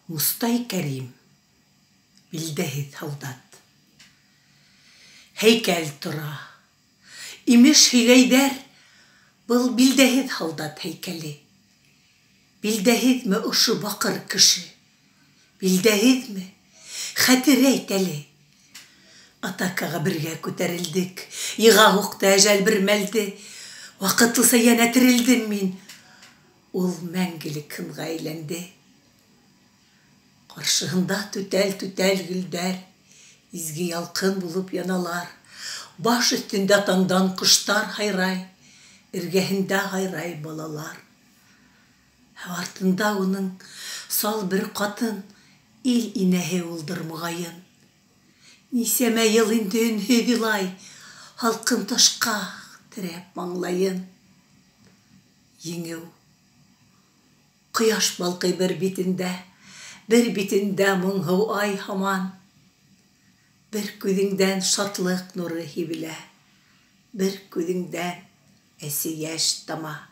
Мостай Кәрим, билдәһеҙ һалдат. Һәйкәл тора. Имеш һөйләйҙәр, был билдәһеҙ һалдат һәйкәле. Билдәһеҙме ошо баҡыр кеше? Билдәһеҙме? Хәтер әйт әле. Атакаға бергә күтәрелдек. Йыға һуҡты әжәл бер мәлде. Ваҡытлыса йәнә терелдем мин. Ул мәңгелек һынға әйләнде. Ҡаршыһында түтәл-түтәл гөлдәр, изге ялҡын булып яналар. Баш өҫтөндә таңдан ҡоштар һайрай, эргәһендә һайрай балалар. Ә артында уның сал бер ҡатын, ил инәһе улдыр, моғайын. Нисәмә йыл инде өнһөҙ илай, һалҡын ташҡа терәп маңлайын. Еңеү. Ҡояш балҡый бер битендә, бер битендә моңһоу ай һаман. Бер күҙеңдән шатлыҡ нуры һибелә, бер күҙеңдән әсе йәш тама.